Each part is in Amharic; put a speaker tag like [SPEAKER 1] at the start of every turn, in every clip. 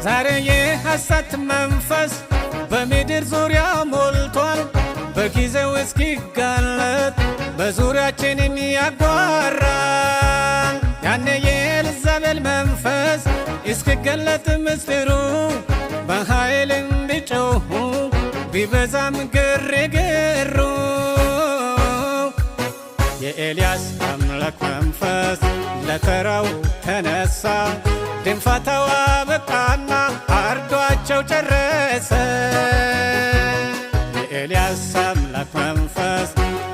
[SPEAKER 1] ዛሬ የሐሰት መንፈስ በምድር ዙሪያ ሞልቷል። በጊዜው እስኪጋለጥ በዙሪያችንም ያጓራል። ያኔ የኤልዛቤል መንፈስ እስኪገለጥ ምስጢሩ፣ በኃይልም ቢጮኹ ቢበዛም ግርግሩ፣ የኤልያስ አምላክ መንፈስ ለተራው ተነሳ። ድንፋታው አበቃና አርዷቸው ጨረሰ። የኤልያስ አምላክ መንፈስ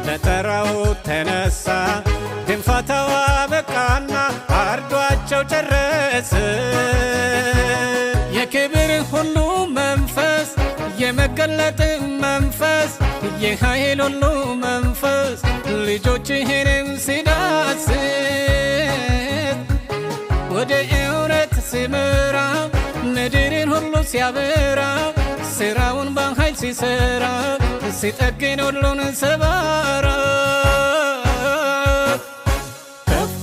[SPEAKER 1] ለተራው ተነሳ። ድንፋታው አበቃና አርዷቸው ጨረሰ። የክብር ሁሉ መንፈስ፣ የመገለጥ መንፈስ፣ የኃይል ሁሉ መንፈስ ልጆችህንም ሲዳስስ፣ ወደ እውነት ሲመራ፣ ምድርን ሁሉ ሲያበራ፣ ስራውን በኃይል ሲሰራ፣ ሲጠግን ሁሉን ሰባራ። ከፍ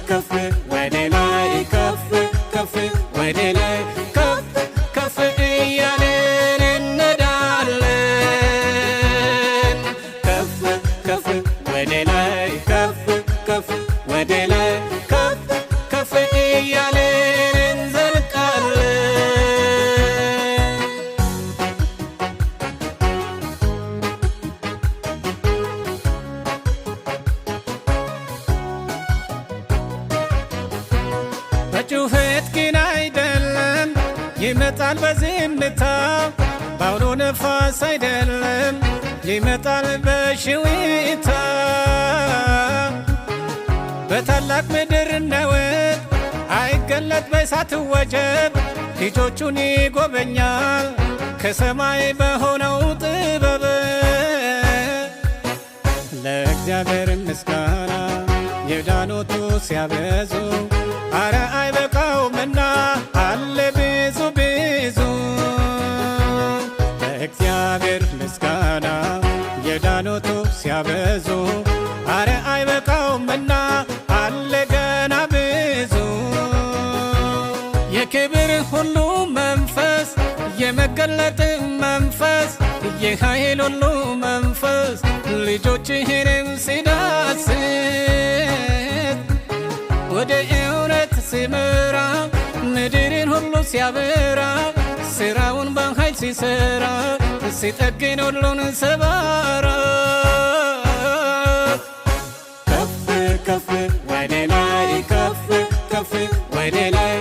[SPEAKER 1] ከፍ ወደ ላይ፣ ከፍ ከፍ ወደ ላይ፣ ከፍ ከፍ እያልን እንሄዳለን። ከፍ ከፍ ወደ ላይ፣ ከፍ ከፍ ወደ ላይ፣ ከፍ ከፍ እያልን እንዘልቃለን። በጩኸት ግን አይደለም፣ ይመጣል በዝምታ። በአውሎ ነፋስ አይደለም፣ ይመጣል በሽዊታ። በታላቅ ምድር ነውጥ አይገለጥ በእሳት ወጀብ፣ ልጆቹን ይጎበኛል ከሰማይ በሆነው ጥበብ። ለእግዚአብሔር ምስጋና የዳኑቱ ሲያበዙ፣ አረ አይበቃውምና አለ ብዙ ብዙ። ለእግዚአብሔር ምስጋና የዳኑቱ ሲያበዙ፣ አረ አይበቃውምና አለ ገና ብዙ። የክብር ሁሉ መንፈስ፣ የመገለጥ መንፈስ፣ የኃይል ሁሉ መንፈስ ልጆችህንም ሲዳስስ፣ ወደ እውነት ሲመራ፣ ምድርን ሁሉ ሲያበራ፣ ስራውን በኃይል ሲሰራ፣ ሲጠግን ሁሉን ሰባራ። ከፍ ከፍ ወደ ላይ፣ ከፍ ከፍ ወደ ላይ።